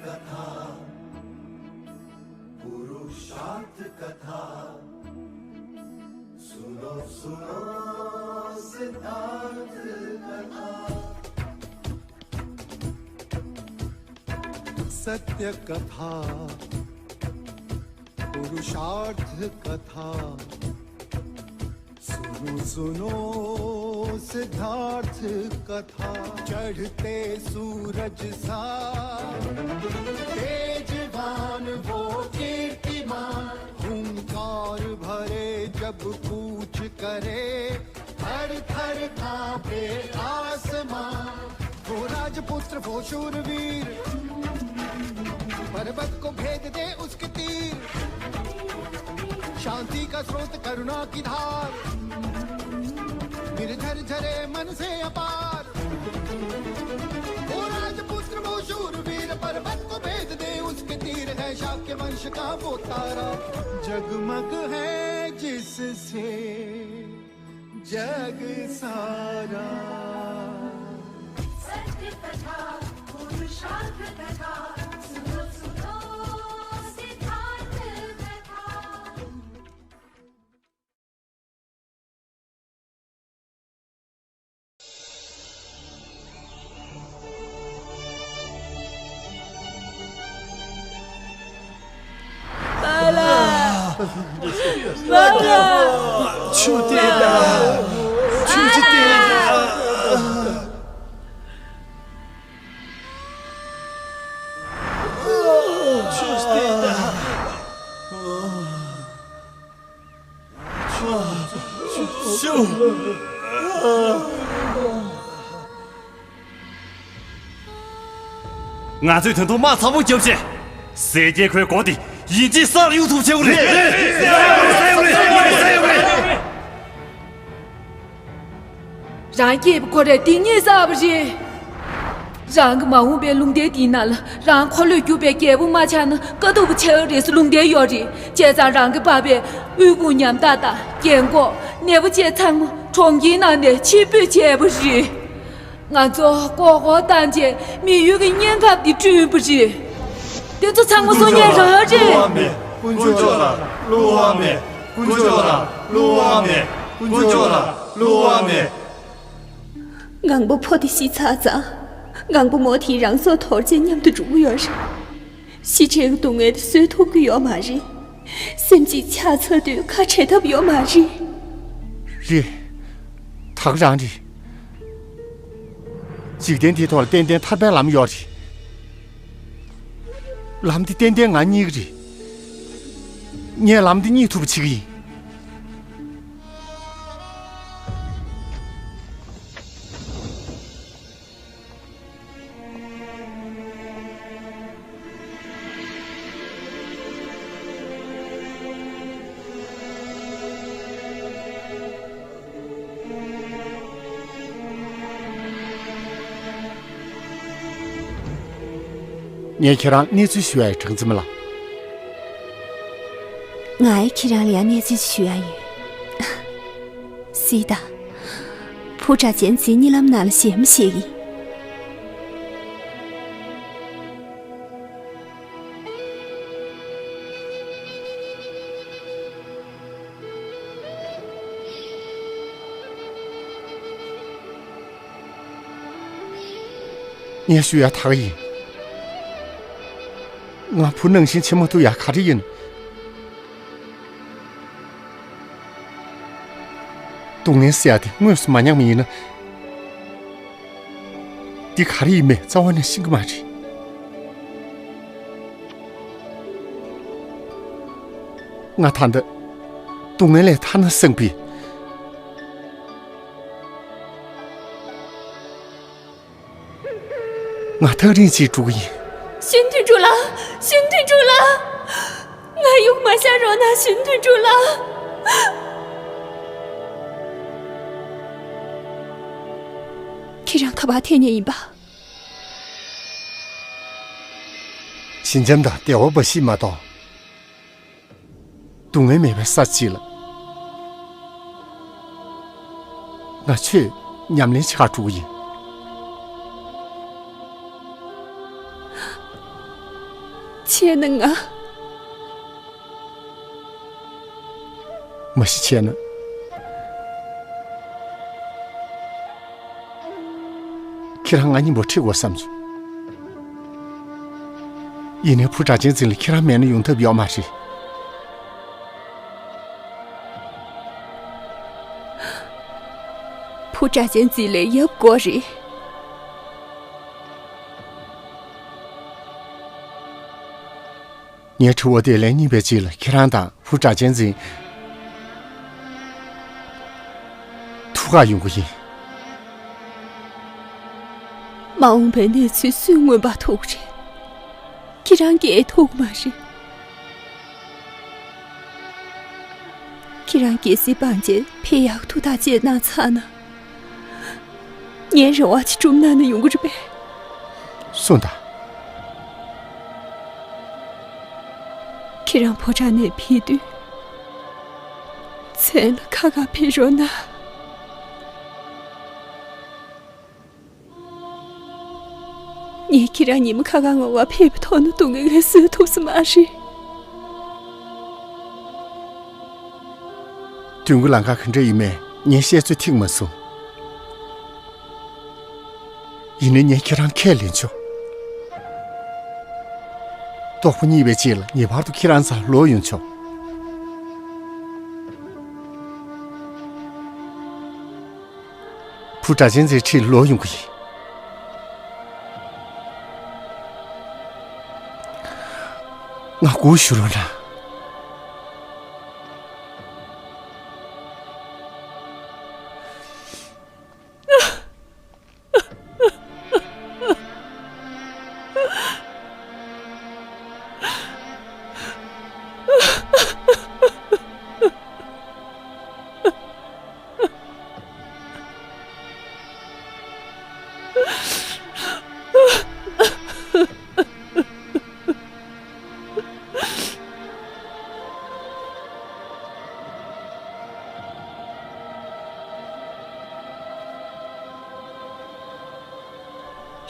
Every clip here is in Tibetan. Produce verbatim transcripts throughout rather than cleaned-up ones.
कथा, पुरुषार्थ कथा। सुनो, सुनो सिद्धार्थ कथा। सत्य कथा, पुरुषार्थ कथा। सुनो, सुनो सिद्धार्थ कथा। चढ़ते सूरज सा तेजवान वो कीर्तिमान, हुंकार भरे जब कूच करे, थर थर कांपे आसमां। वो राजपुत्र, वो शूरवीर, पर्वत को भेद दे उसके तीर। शांति का स्रोत, करुणा की धार, निर्झर झरे मन से अपार। वो राजपुत्र, वो शूरवीर, पर्वत को भेद दे उसके तीर। है शाक्य वंश का वो तारा, जगमग है जिससे जग सारा। सत्य कथा, पुरुषार्थ कथा, सुनो, सुनो सिद्धार्थ कथा। ཆུ་སྟེར་དང་། ཆུ་ཅིག་སྟེར་དང་། ཆུ་སྟེར་དང་། ང་ཚོས་དོན་ཐོག་དམག་ཚ་པོ་བརྒྱབ་བྱས། གསལ་རྒྱལ་ཁོའི་མགོ་དེ་ཡིན་གཅིག་གསར་གཡུག་ཐུབ་ཆེ་བོ་རེད། རང་སྐྱེས་བུ་ཁོ་རེ་སྡིག་ཉེས་བསགས་པ་རེད། རང་གི་མ་འོངས་པའི་ལུང་བསྟན་འདིའི་ནང་ལ་རང་འཁོར་ལོས་སྒྱུར་བའི་རྒྱལ་པོ་མ་ཆགས་ན་དཀའ་སྡུག་པོ་ཆགས་རེད་ཟེར་ལུང་བསྟན་ཡོད་རེད། བྱས་ཙང་རང་གི་པ་ཕས་དབུལ་ཕོངས་ཉམ་ཐག་དང་རྒན་འཁོགས་ནད་པ་བཅས་ཚང་མ་གྲོང་ཁྱེར་ནང་ནས་ཕྱིར་འབུད་བྱས་པ་རེད། ང་ཚོ་ལྐོག་ལྐོག་བཏང་བྱས་མི་ཡུལ་གྱི་གནས་སྐབས་འདི་བསྐྲུན་པ་རེད། དེ་ཚོ་ཚང་མ་སྲོག་ཉེས་རང་རེད། དཀོན་མཆོག་ལ་བསླུ་བ་མེད། དཀོན་མཆོག་ལ་བསླུ་བ་མེད། དཀོན་མཆོག་ལ་བསླུ་བ་མེད། ངང་པ་ཕོ་དེ་ཤི་ཚར་ཙང་། ངང་པ་མོ་དེས་རང་སྲོག་དོར་རྗེས་མཉམ་དུ་འགྲོ་གི་ཡོད་རེད། ཤི་བྱེད་ཀྱི་སྡུག་བསྔལ་དེ་བཟོད་ཐུབ་ཀྱི་ཡོད་མ་རེད། སེམས་ཅིག་ཆགས་ཚར་དུས་ཁ་བྲལ་ཐབས་ཡོད་མ་རེད། རེད། ད་ག་རང་རེད། འཇིག་རྟེན་འདིའི་ཐོག་ལ་ཏན་ཏན་ཐར་པའི་ལམ་ཡོད་རེད། ལམ་འདི་ཏན་ཏན་ང་རྙེད་ཀྱི་རེད། ངས་ལམ་འདི་རྙེད་ཐུབ་པ་བྱེད་ཀྱི་ཡིན། ངས་ཁྱེད་རང་གནས་ཚུལ་ཞུ་ཡ་ཡིན། གྲངས་འཛིན་མ་ལགས། ང་ཡི་ཁྱེད་རང་ལ་ཡང་གནས་ཚུལ་ཞུ་ཡ་ཡོད། སྲིད་ད། བུ་གྲྭ་ཅན་ཚོའི་གཉིད་ལམ་ནང་ལ་གཞས་མ་བཤད་ཀྱི། ངས་ཞུ་ཡ་ད་ག་ཡིན། ང་བུ་ནང་བཞིན་བྱེད་མ་ཐུབ་ཡ་ག་རེ་ཡིན། སྡུག་བསྔལ་ཟེར་ཡ་དེ་དངོས་སུ་མ་མྱངས་པ་ཡིན་ན། འདི་ག་རེ་ཡིན་མིན་རྩ་བ་ནས་ཤེས་ཀྱི་མ་རེད། ང་ད་ལྟ་སྡུག་བསྔལ་ལས་ཐར་ན་བསམ་པའི། ང་ཐག་རིང་ཅིག་འགྲོ་གི་ཡིན། ཞུན་དུ་འགྲོ་ལ། ཞུན་དུ་འགྲོ་ལ། ང་ཡུག་མ་ཤ་རོ་ན་ཞུན་དུ་འགྲོ་ལ། ཁྱེད་རང་ག་པར་ཐད་ཉེ་ཡིན་པ། ཞི་འཇམ་དང་བདེ་བ་འབའ་ཞིག་མ་གཏོགས། སྡུག་བསྔལ་མེད་པའི་ས་ཅིག་ལ། ང་ཆོས་ཉམས་ལེན་བྱེད་གར་འགྲོ་གི་ཡིན། བྱས་ན་ང་། མ་གཞི་བྱས་ན། ཁྱེད་རང་ང་གཉིས་པོ་ཁྲིད་དགོས་བསམ་བྱུང་། ཡིན་ནའི་བུ་སྒྲ་གཅན་འཛིན་ལ་ཁྱེད་རང་མེད་ན་ཡོང་ཐབས་ཡོད་མ་རེད། བུ་སྒྲ་གཅན་འཛིན་ལ་ཡབ་དགོས་རེད། ངའི་དྲི་བ་དེ་ལན་གཉིས་པའི་རྗེས་ལ་ཁྱེད་རང་དང་བུ་སྒྲ་གཅན་འཛིན་ཐུག་ག་ཡོང་གི་ཡིན། མ་འོངས་པའི་གནས་ཚུལ་སུས་མངོན་པ་ཐུག་རེད། ཁྱེད་རང་གིས་ཐུག་མ་རེད། ཁྱེད་རང་རྒྱལ་སྲིད་སྤང་བྱས་ཕེབས་ཡག་ཐུགས་ཐག་བཅད་གནང་ཚར་ན། ངའི་རེ་བ་ཅིག་སྒྲུབ་གནང་ན་ཡོང་གི་རེད་པས། གསུངས་དང་། ཁྱེད་རང་ཕོ་བྲང་ནས་ཕེབས་དུས། མཚན་ལ་ཁ་ཁ་ཕེབས་རོགས་གནང་། ངས་ཁྱེད་རང་ཉི་མ་ཁ་ཁ་ངོ་བ་ཕེབས་པའི་ཐོག་ནས་སྡུག་བསྔལ་ངལ་གསོ་ཐུབ་ས་མ་རེད། དུས་འགོ་ལམ་ཁ་ག་འདྲ་ཡིན་མིན་ངས་བཤད་ཚོད་ཐིག་མ་སོང་། ཡིན་ནའི་ངས་ཁྱེད་རང་ཁས་ལེན་ཆོག་ལྟོགས་པ་གཉིད་པའི་རྗེས་ལ་ངེས་པར་དུ་ཁྱེད་རང་རྩར་ལོག་ཡོང་ཆོག་བུ་སྒྲ་གཅན་འཛིན་ཁྲིད་ལོག་ཡོང་གི་ཡིན། ང་སྒུག་བཞུགས་རོགས་གནང་།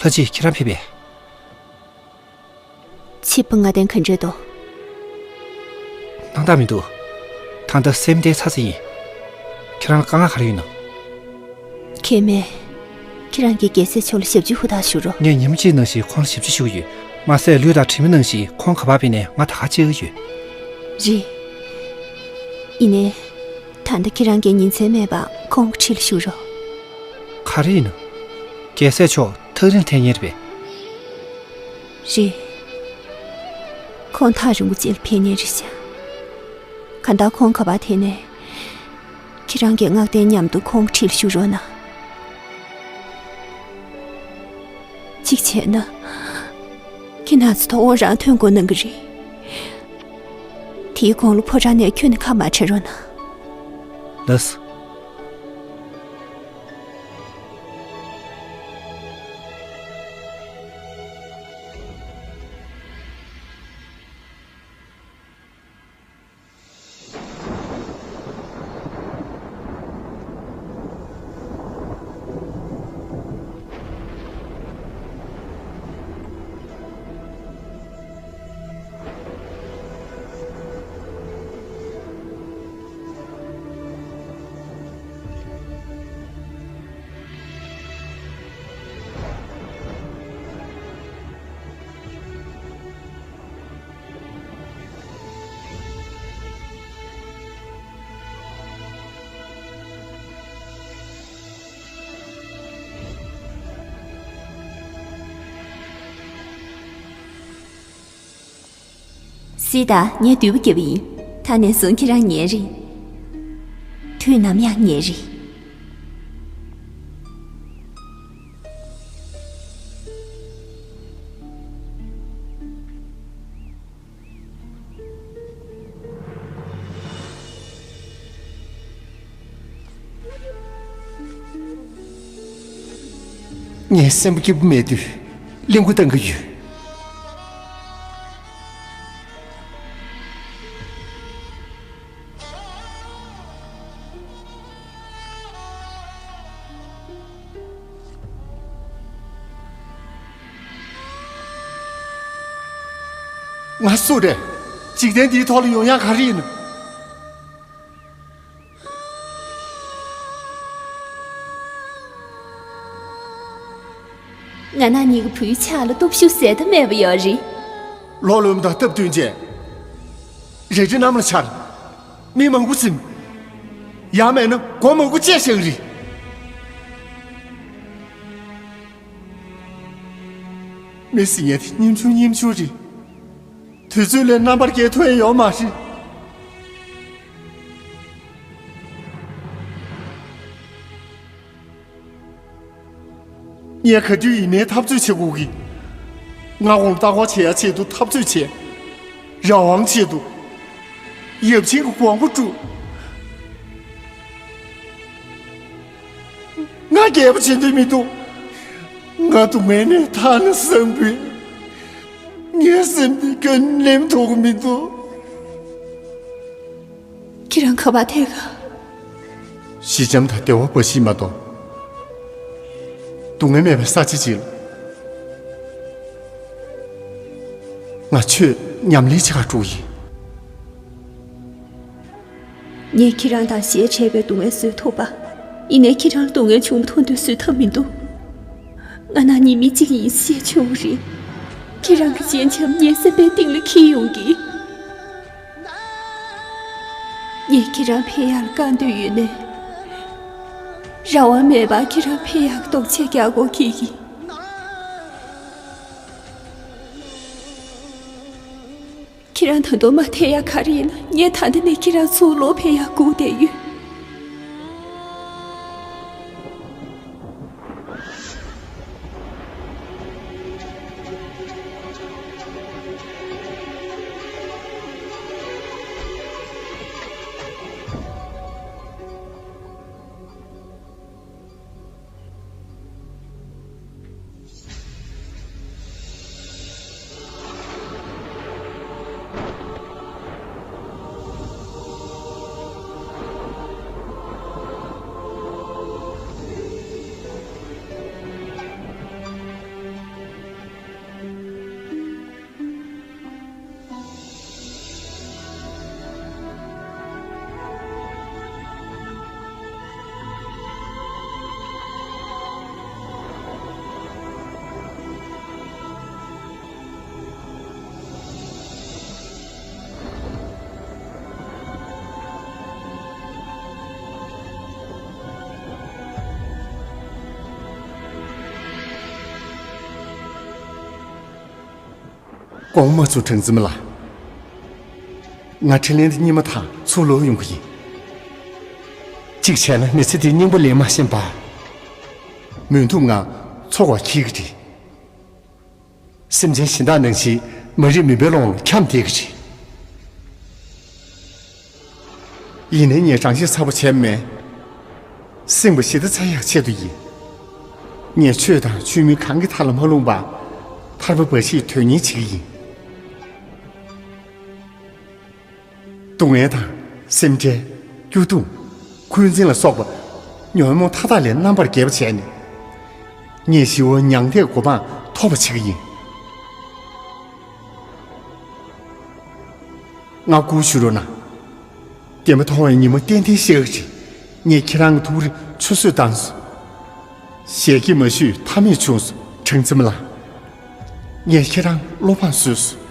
ལྷ་རྗེ་ཁྱེད་རང་ཕེབས་པས། ཆིབས་པ་ང་བསྟན་ག་འདྲས་འདུག་སྣང་དག་མི་འདུག་ད་ལྟ་སེམས་བདེ་ཚ་ཚ་ཡིན། ཁྱེད་རང་ལ་དཀའ་ངལ་ག་རེ་ཡོད་ན། གལ་མེད། ཁྱེད་རང་གིས་རྒྱལ་སྲས་མཆོག་ལ་ཞབས་ཕྱི་ཧུར་ཐག་ཞུ་རོགས། ངས་ཉིན་མོ་གཅིག་ནང་བཞིན་ཁོང་ལ་ཞབས་ཕྱི་ཞུ་གི་ཡོད། མ་ཟད་ལུས་དང་གྲིབ་མ་ནང་བཞིན་ཁོང་ག་པར་ཕེབས་ནའི་ང་ད་ག་བྱེད་ཀྱི་ཡོད། རེད། ཡིན་ནའི། ད་ལྟ་ཁྱེད་རང་གིས་ཉིན་མཚན་མེད་པར་ཁོང་གི་འཁྲིས་ལ་བཞུགས་རོགས། ག་རེ་ཡིན་ན། རྒྱལ་སྲས་མཆོག་ཐག་རིང་ལ་ཐད་མཁན་རེད་པས། རེད། ཁོང་ཐག་རིང་པོ་ཅིག་ལ་ཕེབས་མཁན་རེད་ཤག་གང་ལྟར་ཁོང་ག་པར་ཐད་ནའི། ཁྱེད་རང་གིས་ངག་བརྟན་མཉམ་དུ་ཁོང་གི་འཁྲིས་ལ་བཞུགས་རོགས་གནང་། གཅིག་བྱས་ན། ཁྱེད་ན་ཚོད་ཐོག་དབང་རང་ཐོན་དགོས་གནང་གི་རེད། དེའི་གོང་ལ་ཕོ་བྲང་ནས་ཁྱོན་ནས་ཁ་མ་བྲལ་རོགས་གནང་། ལགས་སོ། སི་ཏཱ། ངས་བདུད་པོ་བརྒྱབ་པ་ཡིན། ད་ནས་བཟུང་ཁྱེད་རང་ངའི་རེད། དུས་ནམ་ཡང་ངའི་རེད། ངས་སེམས་པ་སྐྱིད་པོ་མེད་དུས་གླེན་ལྐུགས་བཏང་གི་ཡོད། ང་སུ་རེད། འཇིག་རྟེན་འདིའི་ཐོག་ལ་ཡོང་ཡག་ག་རེ་ཡིན་ནམ། ང་ན་ཉིད་ཀྱི་བུའི་ཕྱག་ལ་སྟོབས་ཤུགས་ཟད་མཐའ་མེད་པ་ཡོད་རེད། ལོ་ལོན་དང་སྟབས་བསྟུན་བྱས། རལ་གྲི་གནམ་ལ་འཕྱར། མི་མང་པོ་ཟིན། ཡང་མེད་ན་མགོ་མང་པོ་བཅད་བཞག་རེད། མི་ཟིན་ཡས་དེ་སྙེམས་ཆུང་སྙེམས་ཆུང་རེད། དུས་ཚོད་ལས་རྣམ་པར་རྒྱལ་ཐུབ་ཡས་ཡོད་མ་རེད། ངས་ག་དུས་ཡིན་ནའི་འཐབ་རྩོད་བྱེད་དགོས་ཀྱི། ང་དགོངས་ལྟ་སྐོར་བྱེད་ཡ་ཆེད་དུ་འཐབ་རྩོད་བྱེད། རང་དབང་ཆེད་དུ། ཡབ་ཆེན་གྱི་དགོངས་པ་སྒྲུབ། ང་རྒྱལ་པོ་བྱེད་འདོད་མི་འདུག་ང་སྡུག་བསྔལ་ནས་ཐར་ན་བསམ་གི། ངའི་སེམས་འདི་ཁྱོན་ནེམ་ཐུབ་ཀྱི་མི་འདུག་ཁྱེད་རང་ག་པར་ཐད་ག་ཞི་འཇམ་དང་བདེ་བ་འབའ་ཞིག་མ་གཏོགས། སྡུག་བསྔལ་མེད་པའི་ས་ཆ་ཅིག་ལ། ང་ཆོས་ཉམས་ལེན་བྱེད་གར་འགྲོ་གི་ཡིན། ངས་ཁྱེད་རང་དང་ཞལ་འཕྲད་པའི་སྡུག་བསྔལ་བཟོད་ཐུབ་པ། ཡིན་ནའི་ཁྱེད་རང་ལ་སྡུག་བསྔལ་བྱུང་མཐོང་དུས་བཟོད་ཐབས་མི་འདུག་ང་ན་ཉིད་མི་གཅིག་ཡིན་ཤེས་ཆོག་རེད། ཁྱེད་རང་གི་སྤྱན་ཆབ་ངའི་སེམས་པའི་གཏིང་ལ་འཁྱིལ་ཡོང་གི། ངས་ཁྱེད་རང་ཕན་ཡག་ལ་དཀའ་འདོད་ཡོད་ནའི། རང་དབང་མེད་པར་ཁྱེད་རང་ཕན་ཡག་གི་རྟོག་འཆར་རྒྱག་དགོས་ཀྱི་ཡིན། ཁྱེད་རང་ད་དུང་མ་ཐེ་ཡག་ག་རེ་ཡིན་ན། ངས་ད་ལྟ་ནས་ཁྱེད་རང་ཚུར་ལོག་ཕེབས་ཡག་སྒུག་བསྡད་ཡོད། དགོངས་མ་ཚོམ་དྲང་འཛིན་ལགས། ང་འཕྲིན་ལས་འདི་རྙིང་མ་དང་ཚུར་ལོག་ཡོང་གི་ཡིན། གཅིག་བྱས་ན་མི་ཚེ་འདིའི་སྙིང་པོ་ལེན་མ་ཤེས་པར། མུན་ཐུབ་ངང་འཚོ་བ་འཁྱེར་གྱི་རེད། སེམས་ཅན་གཞན་དག་ནང་བཞིན་མ་རིག་མུན་པའི་ཀློང་ལ་འཁྱམས་བསྡད་ཀྱི་རེད། ཡིན་ནའི་ངས་རང་ཤི་ཚ་པོ་བྱས་མེད། སེམས་པ་ཞི་བདེ་འཚོལ་ཡག་ཆེད་དུ་ཡིན། ངས་ཆོས་དང་ཆོས་མིན་གང་གི་མཐའ་ལ་མ་ལྷུང་བར། ཐར་པ་འབའ་ཞིག་དོན་གཉེར་བྱེད་ཀྱི་ཡིན། སྡུག་བསྔལ་དང་སེམས་ཁྲལ། སྐྱོ་གདུང་། འཁོན་འཛིན་ལ་སོགས་པ་ཉོན་མོངས་མཐའ་དག་ལས་རྣམ་པར་རྒྱལ་བ་བྱས་ནས། ངས་ཞི་བའི་མྱང་འདས་གོ་འཕང་ཐོབ་པ་བྱེད་ཀྱི་ཡིན། ང་སྒུག་བཞུགས་རོགས་གནང་། བདེན་པ་མཐོང་བའི་ཉིན་མོ་ཏན་ཏན་ཤར་གྱི་རེད། ངས་ཁྱེད་རང་གི་ཐུགས་རེ་ཆུད་ཟོས་བཏང་སོང་། ཞལ་གྱིས་མ་ཞུས་མཐའ་མེད་བྱུང་སོང་། དྲང་འཛིན་ལགས། ངས་ཁྱེད་རང་བློ་ཕམ་བཟོས་སོང་།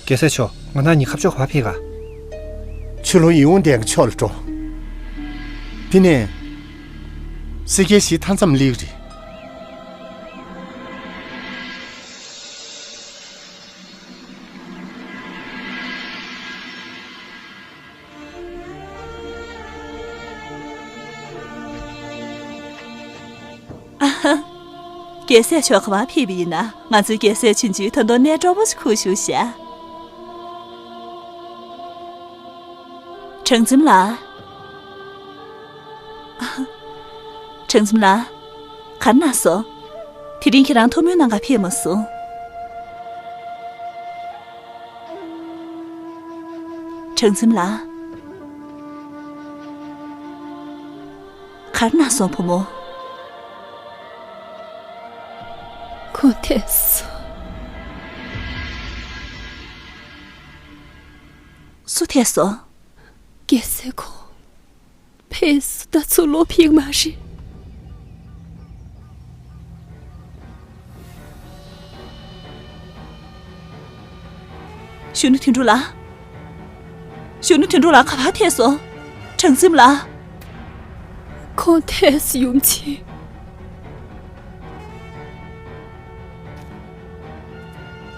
རྒྱལ་སྲས་མཆོག་ང་རང་གཉིས་ཁ་ཕྱོགས་ག་པར་ཕེབས་ག་ཆུ་ལོ་ཡིད་འོང་ལྡན་གྱི་ཕྱོགས་ལ་འགྲོ། དེ་ནས་སེར་སྐྱའི་གཞིས་མཐའ་མཚམས་སླེབས་རེད། ཨ་ཧ། རྒྱལ་སྲས་མཆོག་ག་པར་ཕེབས་པ་ཡིན་ན། ང་ཚོའི་རྒྱལ་སྲས་ཆུང་ཆུང་ད་དུང་གནས་སྤྲོ་པོ་ཞིག་ཁུར་བཞུགས་ཤག་གྲངས་འཛིན་ལགས། གྲངས་འཛིན་ལགས། ག་རེ་གནང་སོང་། དེ་རིང་ཁྱེད་རང་ཐུགས་སྨོན་གནང་ག་ཕེབས་མ་སོང་། གྲངས་འཛིན་ལགས། ག་རེ་གནང་སོང་བུ་མོ། ཁོང་ཐད་སོང་། སུ་ཐད་སོང་། རྒྱལ་སྲས་ཁོང་། ཕེབས་སོང་། ད་ཚུར་ལོག་ཕེབས་མ་རེད། གཞོན་ནུ་དོན་གྲུབ་ལགས། གཞོན་ནུ་དོན་གྲུབ་ལགས་ག་པར་ཐད་སོང་། གྲངས་འཛིན་ལགས། ཁོང་ཐད་སོང་། ཡུམ་ཆེན།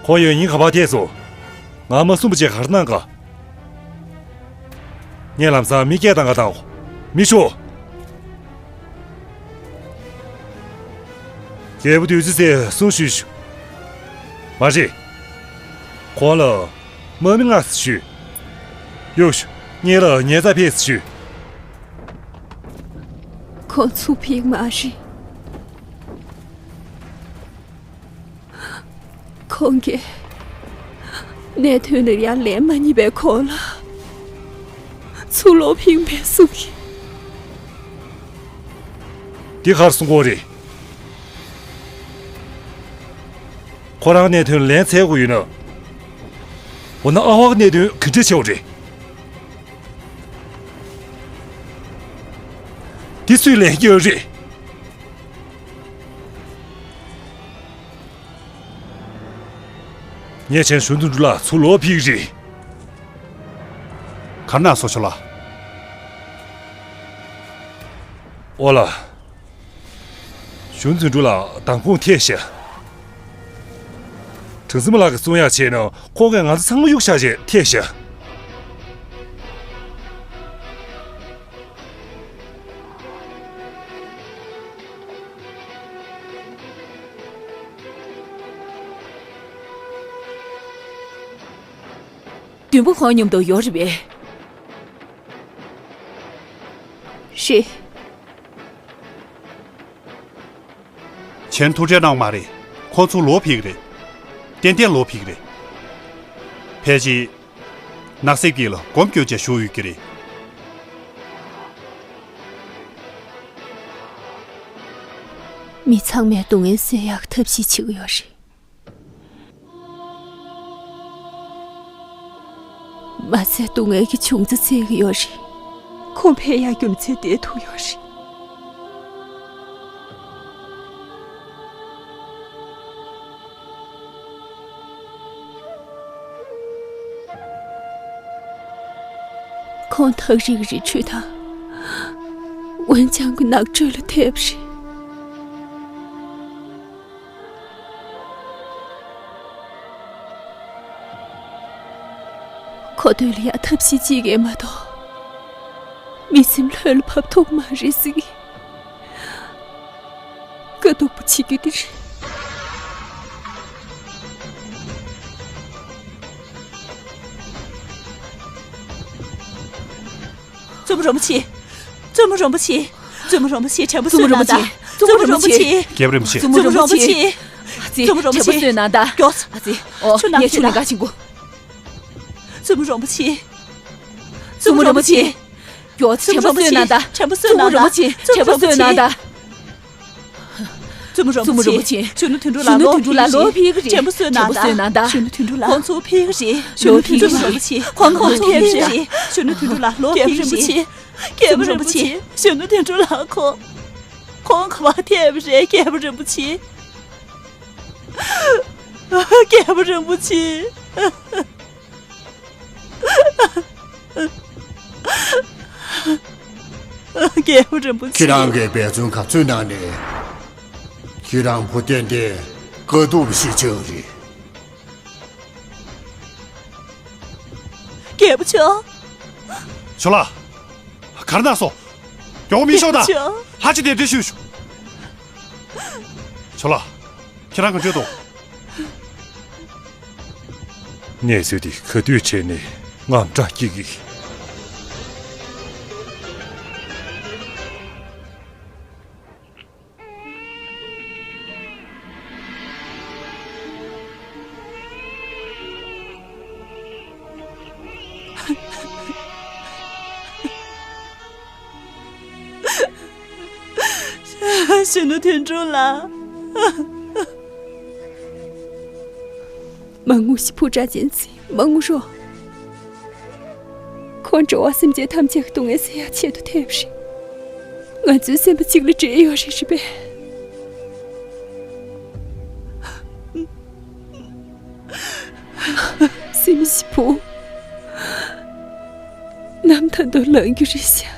ཁོང་ཡང་སྙིང་ག་པར་ཐད་སོང་། ང་མ་གསུངས་པ་བྱས་ག་རེ་གནང་ག་ངས་ལམ་སང་མི་སྐད་བཏང་ག་བཏང་། མི་ཤོག་རྒྱལ་པོ་བདུད་རྩི་ཟེར་གསུང་ཞུས་ཤོག་མ་རེད། ཁོང་ལ་དམག་མི་མངགས་ཟེར་ཞུས། གཡུག་ཤོག་ངེད་ལ་ཉལ་ཚར་ཕེབས་ཟེར་ཞུས། ཁོང་ཚུར་ཕེབས་མ་རེད། ཁོང་གིས་གནད་དོན་ལ་ཡང་ལན་མ་རྙེད་པའི་གོང་ལ་ཚུར་ལོག་ཕེབས་མེད་གསུང་གི། འདི་གར་གསུང་གི་རེད། ཁོ་རང་གནད་དོན་ལན་འཚོལ་དགོས་ཡོད་ན། འོ་ན་ཨ་ཧོ་གི་གནད་དོན་ག་འདྲ་ཆེ་བ་རེད། འདི་སུས་ལན་རྒྱག་རེད། ངས་བྱས་ན་གཞོན་ནུ་དོན་གྲུབ་ལགས་ཚུར་ལོག་ཕེབས་ཀྱི་རེད། ག་རེ་གནང་སོང་། ཆུ་ལགས། ཨོ་ལགས། གཞོན་ནུ་དོན་གྲུབ་ལགས་མདང་དགོང་ཐད་ཤག་གྲངས་འཛིན་མ་ལགས་ཀྱིས་གསུང་ཡག་བྱས་ན་ཁོང་གིས་ང་ཚོ་ཚང་མ་གཡུག་བཞག་བྱས་ཐད་ཤག་བདུན་པོ་ཁོང་མཉམ་དུ་ཡོད་རེད་པས། རེད། གཞན་ཐུགས་ཁྲལ་གནང་མ་རེད། ཁོང་ཚུར་ལོག་ཕེབས་ཀྱི་རེད། ཏན་ཏན་ལོག་ཕེབས་ཀྱི་རེད། ཕལ་ཆེར། ནགས་གསེབ་དཀྱིལ་ལ་སྒོམ་སྐྱོར་བྱས་བཞུགས་ཡོད་ཀྱི་རེད། མི་ཚང་མས་སྡུག་བསྔལ་སེལ་ཡག་ཐབས་ཤེས་བྱེད་ཀྱི་ཡོད་རེད། མ་ཚད་སྡུག་བསྔལ་གྱི་འབྱུང་རྩ་བཙལ་གྱི་ཡོད་རེད། ཁོང་ཕེབས་ཡག་རྒྱུ་མཚན་དེ་ཐུག་ཡོད་རེད། ཁོང་ཐག་རིང་རི་ཁྲོད་དང་། འོན་ཀྱང་གི་ནགས་ཁྲོད་ལ་ཐེབས་རེད། ཁོ་དོན་ལ་ཡང་ཐབས་ཤེས་གཅིག་གིས་མ་གཏོགས། མི་སེམས་ལྷོད་ལ་ཕབ་ཐུབ་མ་རེད་ཟེར་གི། དཀའ་སྡུག་པོ་བྱེད་རྒྱུ་དེ་རེད། བཙུན་མོ་རིན་པོ་ཆེ། བཙུན་མོ་རིན་པོ་ཆེ། བཙུན་མོ་རིན་པོ་ཆེ། དྲན་པ་གསོས་གནང་དང་། བཙུན་མོ་རིན་པོ་ཆེ། རྒྱལ་པོ་རིན་པོ་ཆེ། བཙུན་མོ་རིན་པོ་ཆེ། ཨ་ཙི། བཙུན་མོ་རིན་པོ་ཆེ། དྲན་པ་གསོས་གནང་དང་། མགྱོགས། ཨ་ཙི། ཨོ། ཆུ་ནང་ངས་ཆུ་ནང་ག་ཕྱིན་གོ། བཙུན་མོ་རིན་པོ་ཆེ། བཙུན་མོ་རིན་པོ་ཆེ། མགྱོགས། དྲན་པ་གསོས་གནང་དང་། བཙུན་མོ་རིན་པོ་ཆེ། དྲན་པ་གསོས་གནང་དང་། བཙུན་མོ་རིན་པོ་ཆེ། བཙུན་མོ་རིན་པོ་ཆེ། གཞོན་ནུ་དོན་གྲུབ་ལགས་ལོག་ཕེབས་ཀྱི་རེད། དྲན་པ་གསོས་གནང་དང་། གཞོན་ནུ་དོན་གྲུབ་ལགས་ལོག་ཕེབས་ཀྱི་རེད། གཞོན་ནུ་དོན་གྲུབ་ལགས་ལོག་ཕེབས་ཀྱི་རེད། གཞོན་ནུ་དོན་གྲུབ་ལགས་ལོག་ཕེབས་ཀྱི་རེད། རྒྱལ་པོ་རིན་པོ་ཆེ། གཞོན་ནུ་དོན་གྲུབ་ལགས་ཁོང་། ཁོང་ག་པར་ཐེབས་རེད། རྒྱལ་པོ་རིན་པོ་ཆེ། རྒྱལ་པོ་རིན་པོ་ཆེ། རྒྱལ་པོ་རིན་པོ་ཆེ། ཁྱེད་རང་གིས་འབད་བརྩོན་ག་ཚོད་གནང་ནས། ཁྱེད་རང་བུ་ཏན་ཏན་དཀའ་སྡུག་ཞིག་བྱུང་རེད། རྒྱལ་པོ་མཆོག་ཞོ་ལགས། གར་ན་སོ། མགྱོགས་མི་ཤོག་དང་། རྒྱལ་པོ་མཆོག་ལྷ་ཆེ་དེ་འདྲི་ཞུ་ཞུ། ཞོ་ལགས། ཁྱེད་རང་ག་འཇོད་དོ། གནས་ཚུལ་འདི་ག་དུས་བྱས་ནས་ངམ་དྲག་སྐྱེ་གི། གཞོན་ནུ་དོན་གྲུབ་ལགས། མ་ངུ་ཞིག་ཕུ་དྲག་ཅན་ཚེ་མ་ངུ་རོགས། ཁོང་འགྲོ་བ་སེམས་ཅན་ཐམས་ཅད་ཀྱི་སྡུག་བསྔལ་སེལ་ཡག་ཆེད་དུ་ཐོན་པ་རེད། ང་ཚོའི་སེམས་པ་གཅིག་ལ་འདྲེས་ཡོད་རེད་རེད་པས། སེམས་ཞིག་ཕུ། ནམ་ད་དུང་ལངས་རྒྱུ་རེད་ཤག་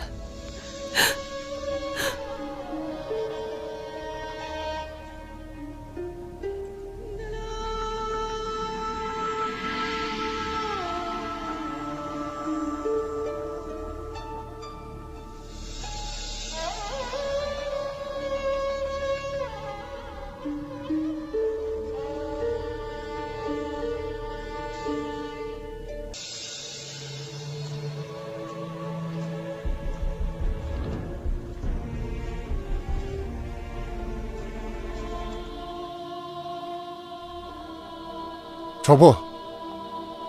གྲོགས་པོ།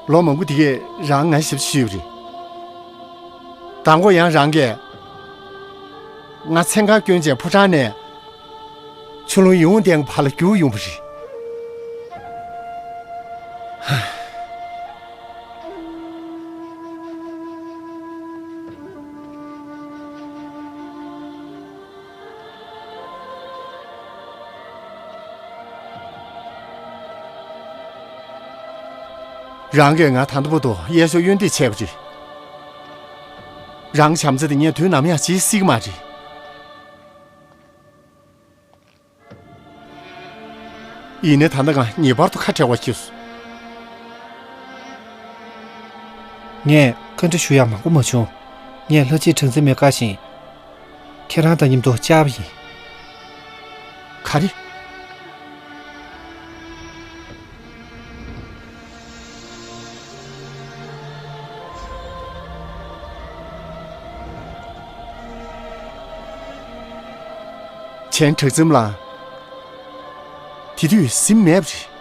ལོ་མང་པོ་དེ་གས་རང་ང་ཞབས་ཕྱི་ཞུས་པ་རེད། མདང་དགོང་ཡང་རང་གིས་ང་མཚན་གང་སྐྱོན་ཅན་ཕོ་བྲང་ནས་ཆུ་ཀླུང་ཡིད་འོང་ལྡན་གྱི་བར་ལ་བསྒྱུར་ཡོང་བ་རེད། རང་གིས་ང་ད་ལྟ་བར་དུ་གཡས་གཡོན་འདེད་བྱས་པ་རེད། རང་བྱམས་བརྩེ་དེ་ངས་དུས་ནམ་ཡང་བརྗེད་སྲིད་ཀྱི་མ་རེད། ཡིན་ནའི་ད་ལྟ་ང་ངེས་པར་དུ་ཁ་བྲལ་བ་ཁྱེར་སོང་། ངས་བཀའ་འདྲི་ཞུ་ཡག་མང་པོ་མ་བྱུང་། ངས་ལྷ་རྗེ་གྲགས་འཛིན་མའི་བཀའ་བཞིན། ཁྱེད་རང་དང་མཉམ་དུ་བཅར་བ་ཡིན། ག་རེ། གཞན་གྲགས་འཛིན་ལགས། དེ་དུས་གཟིམ་མེད་པ་རེད།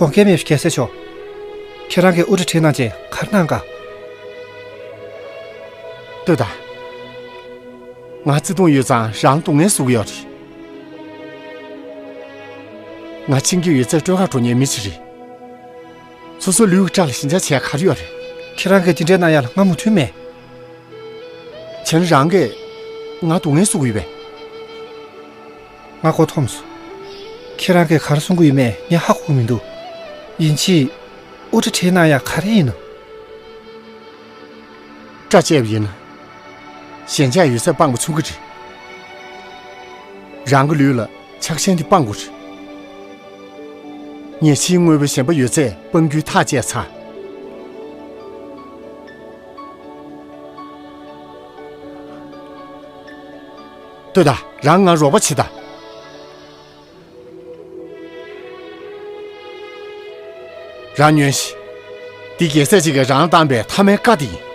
དགོངས་འགལ་མེད་པའི་རྒྱལ་སྲས་མཆོག་ཁྱེད་རང་གིས་དབུ་སྐྲ་བྲེགས་གནང་རྗེས་ག་རེ་གནང་ག་ལྟོས་དང་། ང་བརྩེ་དུང་ཡོད་ཙང་རང་སྡུག་བསྔལ་བཟོ་གི་ཡོད་རེད། ང་ཆིངས་ཀྱི་ཡོད་ཚད་སྤྲོད་ཁ་འགྲོ་མཁན་མི་ཞིག་རེད། སོ་སོའི་ལུས་ཀྱི་སྐྲ་ལ་ཞེན་ཆགས་བྱས་ག་རེ་ཡོད་རེད། ཁྱེད་རང་གིས་དེ་འདྲའི་གནང་ཡག་ལ་ང་མོས་མཐུན་མེད། བྱས་ན་རང་གིས་ང་སྡུག་བསྔལ་བཟོ་གི་ཡོད་པས། ང་མགོ་འཐོམས་སོང་། ཁྱེད་རང་གིས་ག་རེ་གསུང་གི་ཡོད་མེད་ངས་ཧ་གོ་གི་མི་འདུག་ཡིན་གཅིག་དབུ་སྐྲ་བྲེགས་གནང་ཡག་ག་རེ་ཡིན་ནམ། སྐྲ་བཅད་པ་ཡིན་ན། ཞེན་ཆགས་ཡོད་ཚད་སྤང་བ་ཆུང་གི་རེད། རང་གི་ལུས་ལ་ཆགས་ཞེན་དེ་སྤང་དགོས་རེད། ངས་ཕྱིའི་དངོས་པོའི་ཞེན་པ་ཡོད་ཚད་སྤང་རྒྱུའི་ཐག་བཅད་ཚར། ལྟོས་དང་། རང་ང་རོགས་པ་བྱེད་དང་། རང་ཉོན་ཞིག་འདི་རྒྱལ་སྲས་ཅིག་གིས་རང་བཏང་པའི་ཐ་མའི་བཀའ་དེ་ཡིན།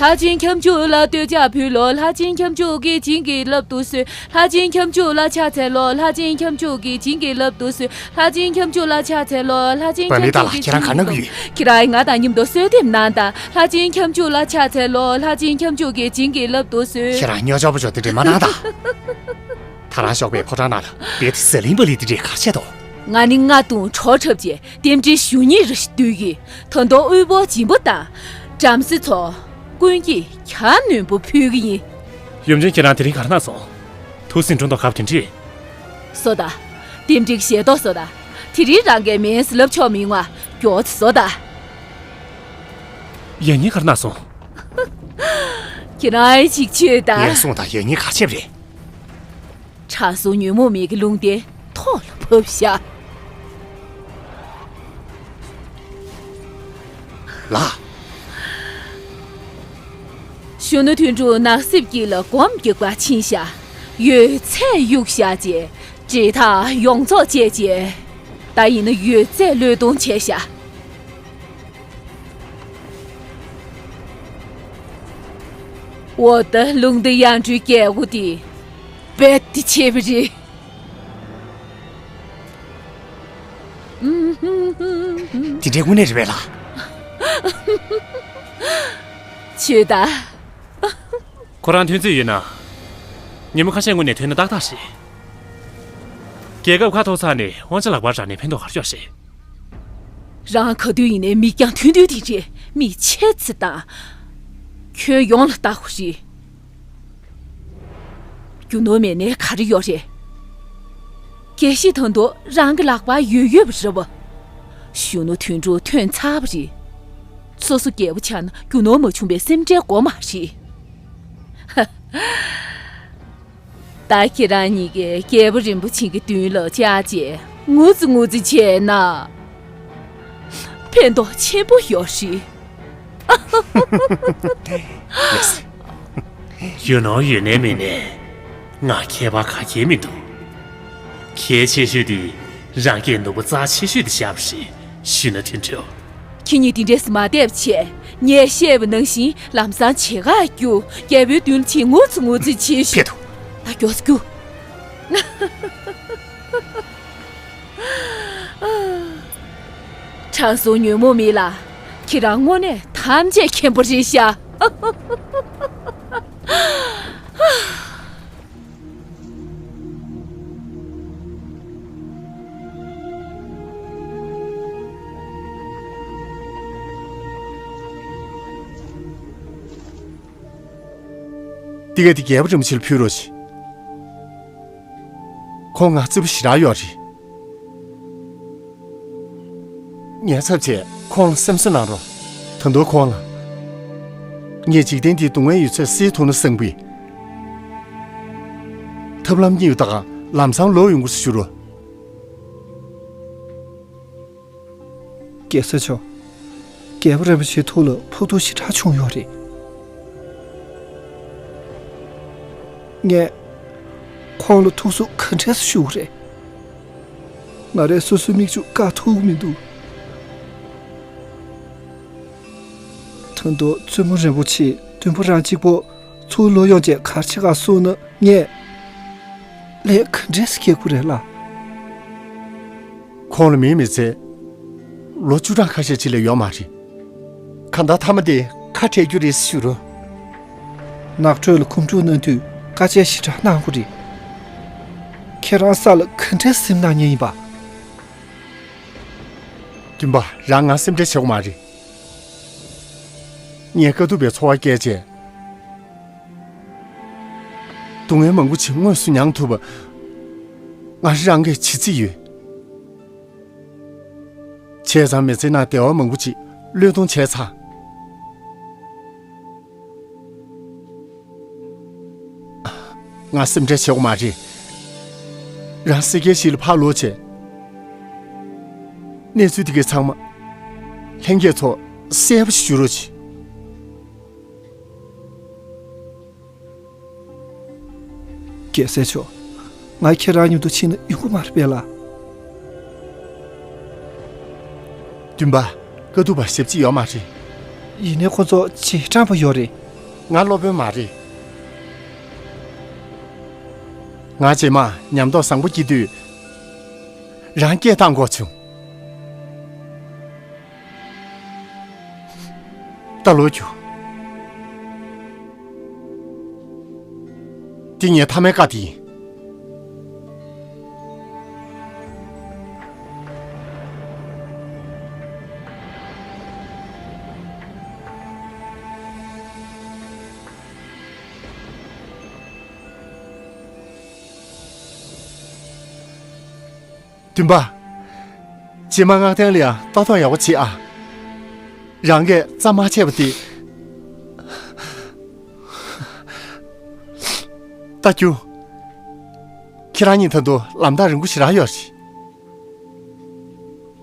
ལྷ་ཆེན་ཁྱབ་འཇུག་ལ་བསྟོད་ཕྱག་ཕུལ་ལོ། ལྷ་ཆེན་ཁྱབ་འཇུག་གིས་བྱིན་གྱིས་བརླབ་ཏུ་གསོལ། ལྷ་ཆེན་ཁྱབ་འཇུག་ལ་ཕྱག་འཚལ་ལོ། ལྷ་ཆེན་ཁྱབ་འཇུག་གིས་བྱིན་གྱིས་བརླབ་ཏུ་གསོལ། ལྷ་ཆེན་ཁྱབ་འཇུག་ལ་ཕྱག་འཚལ་ལོ། ལྷ་ཆེན་ཁྱབ་འཇུག་གིས་བྱིན་གྱིས་བརླབ་ཏུ་གསོལ། ཁྱེད་རང་ང་དང་མཉམ་དུ་གསོལ་འདེབས་གནང་དང་། ལྷ་ཆེན་ཁྱབ་འཇུག་ལ་ཕྱག་འཚལ་ལོ། ལྷ་ཆེན་ཁྱབ་འཇུག་གིས་བྱིན་གྱིས་བརླབ་ཏུ་གསོལ། ཁྱེད་རང་སྨྱོ་ཆོག་པོ་ཆོག་དེ་འདྲས་མ་གནང་དང་། ད་རང་ཞོགས་པའི་ཕོ་བྲང་ནང་ལ་རྦད་དེ་ཟ་ལིང་པ་ལི་དེ་འདྲས་ག་རེ་བྱས་འདུག་ང་ནི་རྔ་རྡུང་བྲོ་འཁྲབ་བྱས་རྟེན་འབྲེལ་ཞུ་སྙིང་རེ་ཞིག་འདོད་ཀྱིས། ད་དུང་དབུལ་པོ་སྦྱིན་པ་དང་། བྲམ་ཟེ་ཚོ་ཀུན་གྱིས་གྱ་ནོམ་པོ་ཕུལ་གྱི་ཡིན། ཡུམ་ཆེན་ཁྱེད་རང་དེ་རིང་ག་རེ་གནང་སོང་། ཐུགས་སེམས་དྲོ་མདོག་ཁ་པོ་དེ་འདྲས། བཟོ་ད། རྟེན་འབྲེལ་གྱི་ཞལ་ཏོག་བཟོ་ད། དེ་རིང་རང་གིས་མིན་ཟེར་ལབ་ཆོག་མི་ཡོང་ང་། མགྱོགས་ཙམ་བཟོ་ད། ཡང་སྙིང་ག་རེ་གནང་སོང་། ཁྱེད་རང་ཅིག་ཆོད་ད། ངས་སོང་ད། ཡང་སྙིང་ག་རེ་བྱས་པ་རེད། དྲང་སྲོང་ཉོན་མོངས་མེད་ཀྱི་ལུང་བསྟན་ཐོག་ལ་བབས་ཤག་ལགས། གཞོན་ནུ་དོན་གྲུབ་ནགས་གསེབ་དཀྱིལ་ལ་སྒོམ་རྒྱག་པར་ཕྱིན་ཤག་ཡོད་ཚད་གཡུགས་བཞག་རྗེས་འབྲེལ་ཐག་ཡོངས་རྫོགས་བཅད་རྗེས། ད་ཡིན་ན་ཡོད་ཚད་བློས་གཏོང་བྱས་ཤག་འོ་ད་ལུང་བསྟན་ཡང་སྤྲུལ་རྒྱལ་པོ་དེ་རྦད་དེ་ཆེ་བ་རེད། དེ་འདྲའི་དངོས་གནས་རེད་པས་ལགས། ཆོད་ད། ཁོ་རང་ཐོན་རྩིས་ཡོད་ན། ཉིན་མོ་ཁ་ཤས་སྔོན་ནས་ཐོན་ན་ཏག་ཏག་རེད། རྒྱལ་ཁབ་ཁ་ཐོར་ཚར་ནས་དབང་ཆ་ལག་པར་རག་ནས་ཕན་ཐོགས་ག་རེ་ཡོད་རེད། རང་ག་དུས་ཡིན་ནའི་མིག་རྒྱང་ཐུང་ཐུང་དེ་རེད། མིག་ཆེ་ཙམ་བཏང་། ཁྱོན་ཡོངས་ལ་ལྟ་དགོས་རེད། རྒྱུ་ནོར་མེད་ནའི་ག་རེ་ཡོད་རེད། རྒྱལ་སྲིད་ད་དུང་རང་གི་ལག་པར་ཡོད་ཡོད་པ་རེད་པ། གཞོན་ནུ་དོན་གྲུབ་ཐོན་ཚར་བ་རེད། སོ་སོ་རྒྱལ་པོ་ཆགས་ན་རྒྱུ་ནོར་མ་བྱུང་བའི་སེམས་ཁྲལ་དགོས་མ་རེད། ད་ཁྱེད་རང་གཉིས་ཀས་རྒྱལ་པོ་རིན་པོ་ཆེ་གི་མདུན་ལ་བཅར་རྗེས་ངུ་ཙི་ངུ་ཙི་བྱས་ན། ཕན་ཐོགས་ཆེན་པོ་ཡོད་རེད། ཡོད་ནོ་ཡོད་ནའི་མེད་ནའི་ང་ཁྱད་པར་ག་གེ་མི་འདུག་གལ་ཆེ་ཤོས་དེ་རང་སྐད་ནོར་བུ་རྩ་ཆེ་ཤོས་དེ་བཞག་པ་རེད། གཞོན་ནུ་དོན་གྲུབ། ཁྱེད་གཉིས་དེ་འདྲས་མ་བསྡད་པ་བྱས། ངས་བཤད་པ་ནང་བཞིན་ལམ་སང་བྱེད་ག་རྒྱུགས། རྒྱལ་པོའི་མདུན་ལ་ཕྱིན་ངུ་ཙི་ངུ་ཙི་བྱེད་ཤོག་ཕེབས་དང་། ད་མགྱོགས་སེ་རྒྱུགས། དྲང་སྲོང་ཉོན་མོངས་མེད་ལགས། ཁྱེད་རང་དངོས་གནས་ཐམས་ཅད་མཁྱེན་པ་རེད་ཤག་འདི་ག་འདི་རྒྱལ་པོ་རིན་པོ་ཆེ་ལ་ཕུལ་རོགས་བྱེད། ཁོང་ང་བརྩེ་པོ་ཞེ་དྲག་ཡོད་རེད། ངའི་ཚབ་བྱས་ཁོང་ལ་སེམས་གསོ་གནང་རོགས། ད་དུང་ཁོང་ལ། ངས་འཇིག་རྟེན་འདིའི་སྡུག་བསྔལ་ཡོད་ཚད་སེལ་ཐུབ་ན་བསམ་གི། ཐབས་ལམ་གཉིས་ཡོད་ད་ག་ལམ་སང་ལོག་ཡོང་དགོས་ཞུ་རོགས། རྒྱལ་སྲས་མཆོག་རྒྱལ་པོ་རིན་པོ་ཆེའི་ཐུགས་ལ་ཕོག་ཐུག་ཞེ་དྲག་བྱུང་ཡོད་རེད། ངས་ཁོང་ལ་ཐུགས་གསོ་ག་འདྲས་སེ་ཞུ་དགོས་རེད། ང་རས་སོ་སོའི་མིག་ཆུ་བཀག་ཐུབ་ཀྱི་མི་འདུག་ད་དུང་བཙུན་མོ་རིན་པོ་ཆེ་དུམ་བུ་རང་གཅིག་པོ་ཚུར་ལོག་ཡོང་རྗེས་གར་ཆེ་ག་སོང་ན་ངས་ལས་ག་འདྲས་སེ་སྐྱེལ་དགོས་རེད་ལགས། ཁོང་ལ་མིན་མི་ཚེ་ལོ་བཅུ་གྲངས་ཁ་ཤས་ཅིག་ལས་ཡོད་མ་རེད། གང་ལྟར་མཐའ་མ་དེ་ཁ་བྲལ་རྒྱུ་རེད་ཞུ་རོགས། ནགས་ཁྲོད་ལ་ཁོང་ཁྲོ་གནང་དུས་དཀའ་སྤྱད་ཞེ་དྲག་གནང་དགོས་རེད། ཁྱེད་རང་ས་ལ་ག་འདྲས་སེམས་གནང་མཁན་ཡིན་པ། སྟོན་པ། རང་ང་སེམས་ཁྲལ་བྱེད་དགོས་མ་རེད། ངས་དཀའ་ཐུབ་པའི་འཚོ་བ་སྐྱེལ་བྱས། སྡུག་བསྔལ་མང་པོ་ཅིག་དངོས་སུ་མྱངས་ཐུབ་པ། ང་རང་གིས་བྱེད་རྩིས་ཡོད། བྱས་ཙང་མི་ཚེ་ནང་བདེ་བ་མང་པོ་ཅིག་བློས་གཏོང་བྱས་ཚར། ང་སེམས་ཁྲལ་བྱེད་དགོས་མ་རེད། རང་སེར་སྐྱའི་གཞིས་ལ་ཕར་ལོག་བྱས། གནས་ཚུལ་དེ་གའི་ཚང་མ་ལྷན་རྒྱས་ཚོར་གསལ་པོ་ཞིག་ཞུ་རོགས་གྱིས། རྒྱལ་སྲས་མཆོག་ང་ཁྱེད་རང་མཉམ་དུ་ཕྱིན་ན་ཡོང་གི་མ་རེད་པས་ལགས། བདུན་པ། དཀའ་ཐུབ་པ་ཞབས་ཕྱི་ཡོད་མ་རེད། ཡིན་ནའི་ཁོ་ཚོ་རྗེས་འབྲང་པོ་ཡོད་རེད། ང་སློབ་དཔོན་མ་རེད། ང་རྗེས་མ་ཉམས་རྟོགས་བཟང་པོ་སྐྱེ་དུས་རང་སྐད་བཏང་དགོས་བྱུང་། ད་ལོག་རྒྱུགས། འདི་ངའི་མཐའ་མའི་བཀའ་དེ་ཡིན། བདུན་པ། རྗེས་མ་ངག་ཐན་ལ་ཡང་ལྟ་རྟོག་ཡག་པོ་བྱེད་ཨ། རང་གིས་རྩ་མ་ཆད་པ་དེ། ད་རྒྱུགས། ཁྱེད་རང་གཉིས་ད་དུང་ལམ་ཐག་རིང་པོ་ཞེ་དྲག་ཡོད་རེད།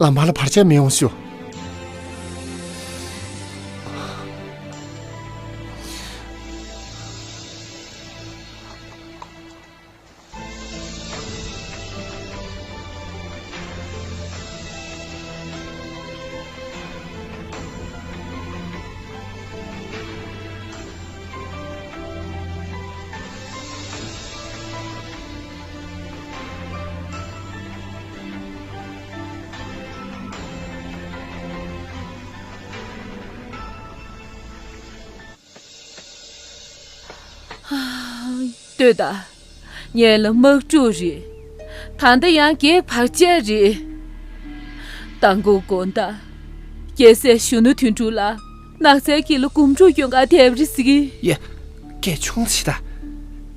ལམ་བར་ལ་བར་ཆད་མི་ཡོང་ཤོག། ལྟོས་དང་། ངེད་ལ་དམག་འཁྲུག་རེད། ད་ལྟ་ཡང་རྒྱའི་བར་ཆད་རེད། མདང་དགོང་དགོང་དག་རྒྱལ་སྲས་གཞོན་ནུ་དོན་གྲུབ་ལགས་ནགས་ཚལ་དཀྱིལ་ལ་སྒོམ་སྒྲུབ་སྐྱོན་གར་ཐེབས་རེད་ཟེར་གི། ཡ། སྐད་ཆུང་ཙམ་བྱེད་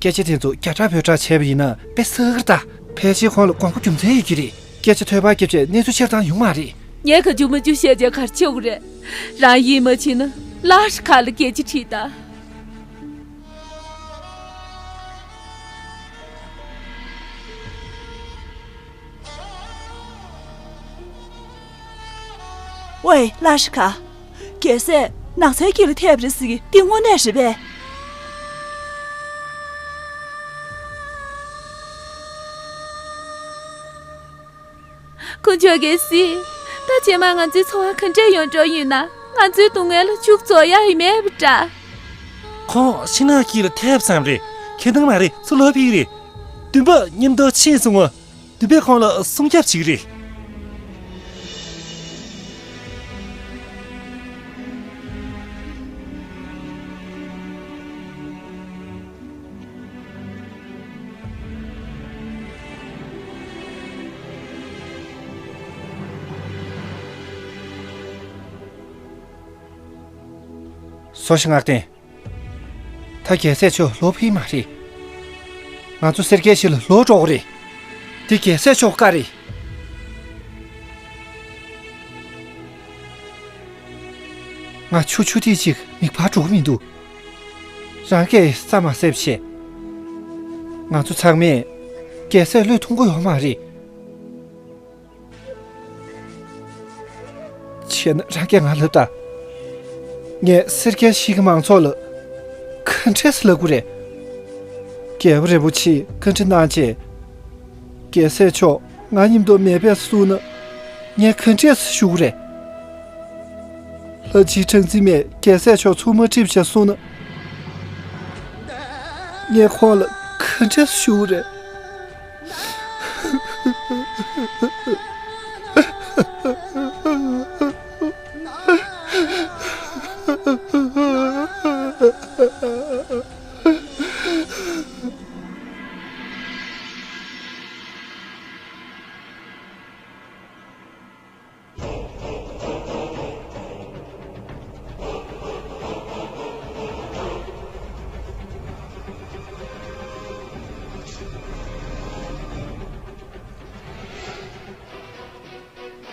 དང་། སྐད་ཆ་དེ་ཚོ་རྒྱ་གྲགས་བོད་གྲགས་བྱས་པ་ཡིན་ན་དཔེ་བསགས་གི་རེད་ད། ཕལ་ཆེར་ཁོང་ལ་དགོངས་པ་རྒྱུ་མཚན་ཡོད་ཀྱི་རེད། སྐད་ཆ་ཐོས་པ་བརྒྱབ་བྱས་གནས་ཚུལ་ཕྱིར་བཏང་ཡོང་མ་རེད། ངས་ག་རྒྱུ་མ་རྒྱུ་བཤད་བྱས་ག་རེ་བྱེད་དགོས་རེད། རང་ཡིད་མ་ཆེས་ན་ལར་ཁ་ལ་སྐད་ཆ་དྲིས་དང་། ཝེ། ལ་ཤི་ཁ། རྒྱལ་སྲས་ནགས་ཚལ་དཀྱིལ་ལ་ཐེབས་རེད་ཟེར་གི་འདི་དངོས་གནས་རེད་པས། དཀོན་མཆོག་གིས་གཟིགས། ད་རྗེས་མ་ང་ཚོའི་འཚོ་བ་ག་འདྲས་ཡོང་འགྲོ་ཡིན་ན་ང་ཚོའི་སྡུག་བསྔལ་ལ་མཇུག་རྫོགས་ཡ་ཡི་མེད་པ་འདྲ། ཁོང་ཤིང་ནགས་དཀྱིལ་ལ་ཐེབས་ཙམ་རེད། ཁྱེད་དང་མ་རེད་ཚུར་ལོག་ཕེབས་རེད། བདུན་པ་མཉམ་དུ་ཕྱིན་སོང་ངོ་། བདུན་པས་ཁོང་ལ་སྲུང་སྐྱོབ་བྱེད་ཀྱི་རེད། སོ་ཤི་ངག་ལྡན། ད་རྒྱལ་སྲས་མཆོག་ལོག་ཕེབས་མ་རེད། ང་ཚོ་སེར་སྐྱའི་གཞིས་ལ་ལོག་འགྲོ་གི་རེད། འདི་རྒྱལ་སྲས་མཆོག་བཀའ་རེད། ང་ཆུ་ཆུ་ཐིགས་ཅིག་མིད་པར་འགྲོ་གི་མི་འདུག། རང་གིས་རྩ་མ་གསལ་བྱས། ང་ཚོ་ཚང་མས་རྒྱལ་སྲས་བློས་གཏོང་གི་ཡོད་མ་རེད། བྱས་ན་རང་གིས་ང་ལབ་དང་། ངས་སེར་སྐྱའི་གཞིས་ཀྱི་མང་ཚོགས་ལ་ག་འདྲས་སེ་ལབ་དགོས་རེད། རྒྱལ་བ་རིན་པོ་ཆེས་བཀའ་འདྲི་གནང་རྗེས། རྒྱལ་སྲས་མཆོག་ང་མཉམ་དུ་མེད་པས་གསུངས་ན། ངས་ག་འདྲས་སེ་ཞུ་དགོས་རེད། ལྷ་རྗེ་སྲོང་བཙན་མས་རྒྱལ་སྲས་མཆོག་ཚུར་མ་ཁྲིད་བྱས་གསུངས་ན། ངས་ཁོང་ལ་ག་འདྲས་སེ་ཞུ་དགོས་རེད།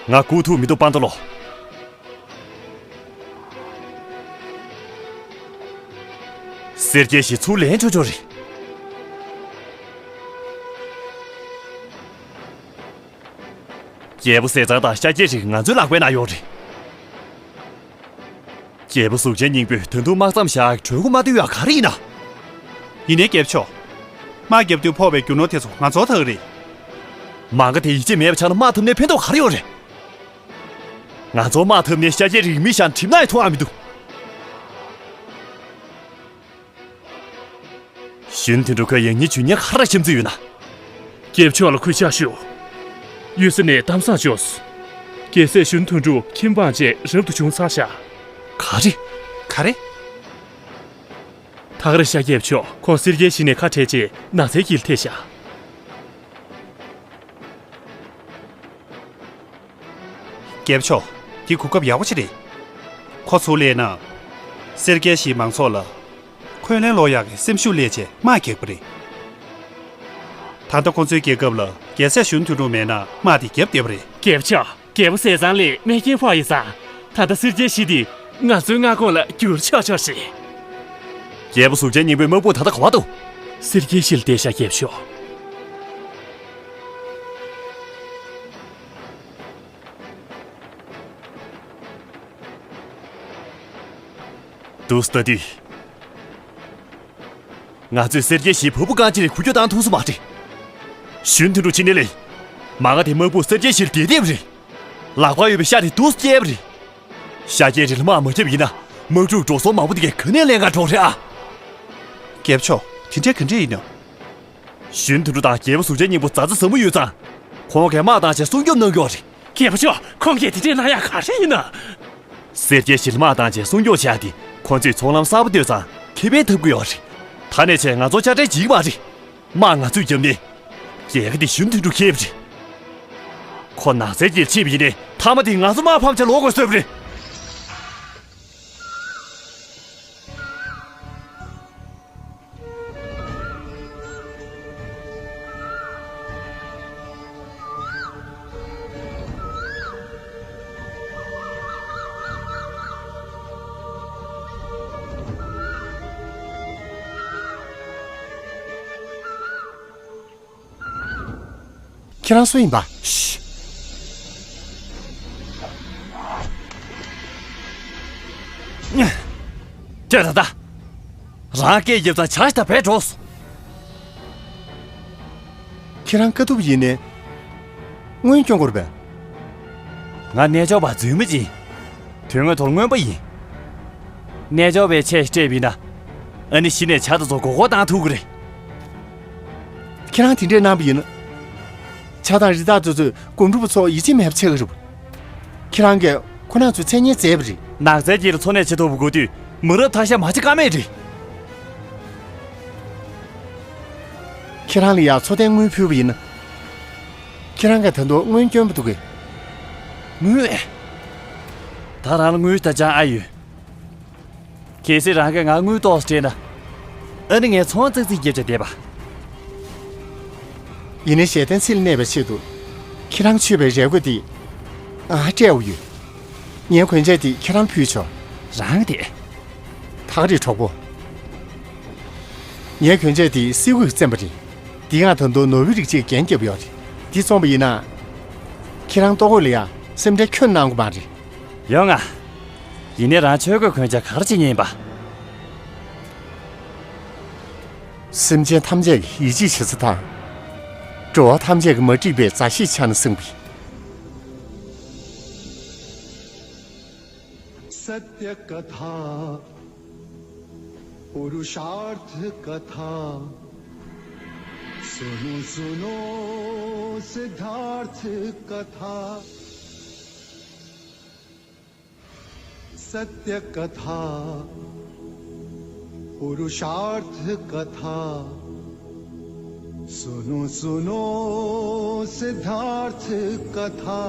ང་སྒུག་ཐུབ་མི་འདུག་པ་ཏོ་ལོ། སེར་སྐྱའི་གཞི་ཚུར་ལེན་ཆོག་ཆོག་རེད། རྒྱལ་པོ་ཟས་གཙང་དང་ཤཱཀྱའི་རིགས་ང་ཚོའི་ལག་པའི་ནང་ཡོད་རེད། རྒྱལ་པོ་གཟུགས་ཅན་སྙིང་པོས་ད་དུང་དམག་མཚམས་བཞག་གྲོས་འགོ་མ་བཏོན་ཡག་ག་རེ་ཡིན་ན། ཡིན་ནའི་རྒྱལ་པོ་མཆོག་དམག་བརྒྱབ་དུས་ཕོག་པའི་རྒྱུ་ནོར་དེ་ཚོ་ང་ཚོ་ཐག་རེད། མ་འགའ་དེ་ཡིད་ཆེས་མེད་པ་ཆགས་ན་དམག་འཐབ་ནས་ཕན་ཐོགས་ག་རེ་ཡོད་རེད། ང་ཚོ་དམག་འཐབ་ནས་ཤཱཀྱའི་རིགས་མི་བཞག་གྲིབ་ནག་ཡི་མཐོང་ཡག་མི་འདུག་གཞོན་དོན་གྲུབ་ཁོས་ཡང་སྙིང་རྗེ་ཉེ་ག་རེ་བྱེད་རྩིས་ཡོད་ན། རྒྱལ་པོ་མཆོག་ལ་གུས་ཕྱག་ཞུ། གཡུལ་ས་ནས་གཏམ་བཟང་བྱུང་སོང་། རྒྱལ་སྲས་གཞོན་དོན་གྲུབ་ཁྱིམ་སྤངས་རྗེས་རབ་ཏུ་བྱུང་ཚར་བཞག་ག་རེ། ག་རེ། ད་ག་རེ་ཤཱཀྱའི་རྒྱལ་པོ་མཆོག་ཁོང་སེར་སྐྱའི་གཞི་ནས་ཁ་བྲལ་རྗེས་ནགས་ཚལ་དཀྱིལ་ཐེབས་བཞག་རྒྱལ་པོ་མཆོག་འདི་གོ་སྐབས་ཡག་པོ་ཅིག་རེད། ཁོ་ཚུར་སླེབས་ན། སེར་སྐྱའི་གཞིས་མང་ཚོགས་ལ། འཁོན་ལན་སློག་ཡག་གི་སེམས་ཤུགས་སླེབས་བྱས་དམག་རྒྱག་པ་རེད། ད་ལྟ་ཁོ་ཚོའི་རྒྱལ་ཁབ་ལ་རྒྱལ་སྲས་གཞོན་དོན་གྲུབ་མེད་ན་དམག་དེ་བརྒྱབ་བསྡད་པ་རེད། རྒྱལ་པོ་མཆོག་རྒྱལ་པོ་ཟས་གཙང་ལ་རྨས་སྐྱོན་ཕོག་ཡོད་ཙང་། ད་ལྟ་སེར་སྐྱའི་གཞིས་དེ་ང་ཚོའི་མངའ་ཁོངས་ལ་བསྒྱུར་ཆོག་ཆོག་རེད། རྒྱལ་པོ་གཟུགས་ཅན་སྙིང་པོའི་དམག་དཔུང་ད་ལྟ་ག་པར་འདུག་སེར་སྐྱའི་གཞིས་ལ་བསྡད་ཤག་རྒྱལ་པོ་མཆོག་འདུག་སེ་ལྟ་དུས། ང་ཚོས་སེར་སྐྱའི་གཞིས་བ་སྤུ་རྐང་གཅིག་ལ་འགུལ་སྐྱོད་བཏང་ཐུབ་ས་མ་རེད། གཞོན་དོན་གྲུབ་ཕྱི་ནས་སླེབས། མ་འགའ་དེ་དམག་དཔུང་སེར་སྐྱའི་གཞིར་བསྡད་བསྡད་པ་རེད། ལག་པར་ཡོད་པའི་ཤ་དེ་འདུག་སེ་བསྐྱལ་བ་རེད། ཤཱཀྱའི་རིགས་ལ་དམག་མ་བརྒྱབ་ཡིན་ན་དམག་འཁྲུག་འགྲོ་སོང་མང་པོ་དེ་གས་ག་ནས་ལེན་ག་འགྲོ་རེད་ཨ། རྒྱལ་པོ་མཆོག་དེ་འདྲས་ག་འདྲས་ཡིན་ནམ། གཞོན་དོན་གྲུབ་དང་རྒྱལ་པོ་གཟུགས་ཅན་སྙིང་པོ་མཛའ་བརྩེ་ཟབ་མོ་ཡོད་ཙང་། ཁོང་གིས་དམག་བཏང་བྱས་སྲུང་སྐྱོབ་གནང་གི་ཡོད་རེད། རྒྱལ་པོ་མཆོག་ཁོང་གིས་དེ་འདྲས་གནང་ཡག་ག་རེ་ཡིན་ནམ། སེར་སྐྱའི་གཞིས་ལ་དམག་བཏང་བྱས་སྲུང་སྐྱོབ་བྱས་ཏེ་ཁོ་ཚོས་ཚོང་ལམ་གསར་པ་བཏོད་ཙང་ཁེ་ཕན་ཐོབ་ཀྱི་ཡོད་རེད། ད་ནས་བྱས་ང་ཚོ་དཔྱ་ཁྲལ་བྱེད་ཀྱི་མ་རེད། དམག་ང་ཚོས་བརྒྱབ་ནས། རྒྱལ་ཁ་དེ་གཞོན་དོན་གྲུབ་ཁྱེར་བ་རེད། ཁོ་ནགས་ཚལ་གྱིས་ཕྱིན་པ་ཡིན་ནའི་མཐའ་མ་དེ་ང་ཚོ་དམག་ཕམ་བྱས་ལོག་དགོས་བཟོས་པ་རེད། ཁྱེད་རང་སུ་ཡིན་པ། ཤི། ཀྱེ་ད་ད། རང་སྐད་རྒྱབ་ཙང་བྱ་ཞིག་ད་བས་འགྲོ་སོང་། ཁྱེད་རང་དཀའ་ཐུབ་ཡིན་ནི། སྔོན་སྐྱོན་དགོས་པས། ང་རྣལ་འབྱོར་པ་རྫུན་མ་ཅིག་ཡིན། དོན་དངོས་ཐོག་རྔོན་པ་ཡིན། རྣལ་འབྱོར་པའི་ཆས་ཤིག་སྤྲས་པ་ཡིན་ན། ཨ་ནི་གཞི་ནས་བྱ་དེ་ཚོ་མགོ་སྐོར་བཏང་ཐུབ་ཀྱི་རེད། ཁྱེད་རང་དེ་འདྲས་གནང་པ་ཡིན་ན། བྱ་དང་རི་དྭགས་དེ་ཚོས་སྒོམ་སྒྲུབ་པ་ཚོ་ཡིད་ཆེས་མེད་པ་ཆགས་ཀྱི་རེད། ཁྱེད་རང་གིས་ཁོ་རང་ཚོའི་མཚན་སྙན་བརྗེད་པ་རེད། ནགས་ཚལ་དཀྱིལ་ལ་འཚོ་གནས་བྱེད་ཐུབ་པ་དགོས་དུས་མི་རབས་ཐ་ཤལ་མ་བྱེད་ཀ་མེད་རེད། ཁྱེད་རང་ལ་ཡང་འཚོ་རྟེན་དངུལ་ཕུལ་བ་ཡིན་ན། ཁྱེད་རང་གིས་ད་དུང་སྔོན་སྐྱོན་པ་འདུག་གས། དངུལ། ད་རང་ལ་དངུལ་ད་ཅང་ཨ་ཡོད། གལ་སྲིད་རང་གིས་ང་དངུལ་ཏོག་ཙམ་སྤྲད་ན། ཨ་ནི་ངས་ཚོང་ཙག་ཙིག་བརྒྱབ་བྱས་བསྡད་པ། ཡིན་ནའི་ཞལ་ལྡན་ཚེ་ལ་གནས་པའི་ཆེད་དུ། ཁྱེད་རང་མཆོད་པའི་རས་གོས་འདི། ང་སྤྲད་འོ་ཡོད། ངའི་གོན་ཆས་འདི་ཁྱེད་རང་ཕུལ་ཆོག་རང་དེ། ཐག་རེད་གྲོགས་པོ། ངའི་གོན་ཆས་འདི་སིལ་བུས་བཙེམས་པ་རེད། འདི་ང་ད་དུང་ནོར་བུའི་རིགས་གཅིག་རྒྱན་བརྒྱབ་ཡོད་རེད། འདི་བཙོངས་པ་ཡིན་ན། ཁྱེད་རང་ལྟོ་གོས་ལ་ཡང་སེམས་ཁྲལ་ཁྱོན་གནང་དགོས་མ་རེད། ཡོང་ང་། ཡིན་ནའི་རང་ཆོས་གོས་གོན་ཆ་ག་རེ་བྱེད་མཁན་ཡིན་པ། སེམས་ཅན་ཐམས་ཅད་ཀྱི་ཡིད་ཆེས་བྱེད་ས་དང་། འགྲོ་བ་ཐམས་ཅད་ཀྱི་མ་འགྲིག་པའི་མཛའ་བཤེས་ཆགས་ན་བསམ་གི། सत्य कथा पुरुषार्थ कथा सुनो सुनो सिद्धार्थ कथा सत्य कथा पुरुषार्थ कथा सुनो सुनो सिद्धार्थ कथा